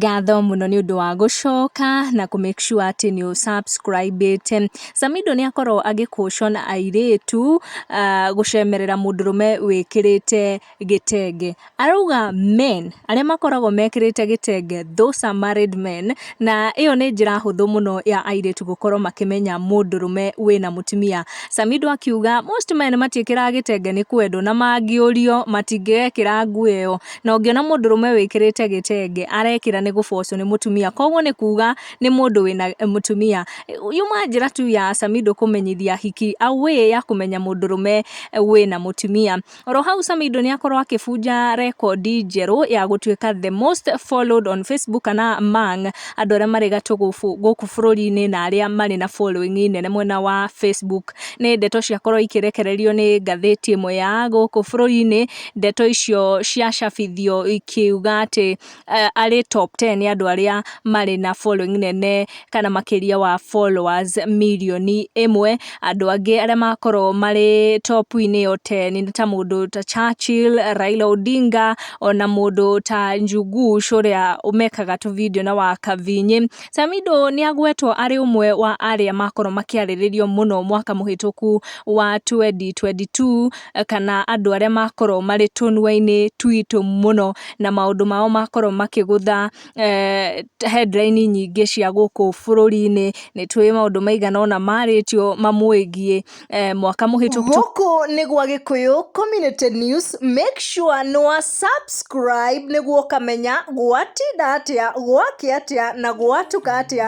Ngatho mũno nĩ ũndũ wa gũcoka na kũ make sure atĩ nĩ ũ subscribe ĩte. Samido nĩ akorwo agĩkũcona airĩtu gũcemerera mũndũrũme wĩkĩrĩte gĩtenge. Arauga men arĩa makoragwo mekĩrĩte gĩtenge, those are married men, na ĩyo nĩ njĩra hũthũ mũno ya airĩtu gũkorwo makĩmenya mũndũrũme wĩna mũtumia. Samido akiuga most men matiĩkĩraga gĩtenge nĩ kwendwo, na mangĩũrio matingĩgekĩra nguo ĩyo, na ũngĩona mũndũrũme wĩkĩrĩte gĩtenge, arekĩra nĩ gũbocwo nĩ mũtumia, koguo nĩ kuga nĩ mũndũ wĩna mũtumia. Yuma njĩra tu ya Samido kũmenyithia hiki a way ya kũmenya mũndũrũme wĩna mũtumia. Oro hau Samido nĩ akorwo akĩbunja rekondi njerũ ya gũtuĩka the most followed on Facebook, kana among andũ arĩa marĩ gatũ gũkũ bũrũri-inĩ na arĩa marĩ na following nene mwena wa Facebook. Nĩ ndeto ciakorwo ikĩrekererio nĩ ngathĩti ĩmwe ya gũkũ bũrũri-inĩ. Ndeto icio ciacabithio ikiuga atĩ arĩ top 10 ya andũ arĩa marĩ na following nene, kana makĩria wa followers mirioni 1. Andũ angĩ arĩa makorwo marĩ top-inĩ ĩyo 10 nĩ ta mũndũ ta Churchill, Raila Odinga, ona mũndũ ta Njugush ũrĩa ũmekaga tũ video na wa Kavinyi. Samido nĩ agwetwo arĩ ũmwe wa arĩa makorwo makĩarĩrĩrio mũno mwaka mũhĩtũku wa 2022, kana andũ arĩa makorwo marĩ tũnua-inĩ twitũ mũno na maũndũ mao makorwo makĩgũtha headline nyingĩ cia gũkũ bũrũri-inĩ. Nĩ tũĩ maũndũ maigana ũna marĩtio mamwĩgiĩ mwaka mũhĩtũku. Gũkũ nĩ gwa Gĩkũyũ Community News. Make sure nĩ wa subscribe nĩguo ũkamenya gwatinda atĩa, gwakĩa atĩa na gwatuka atĩa.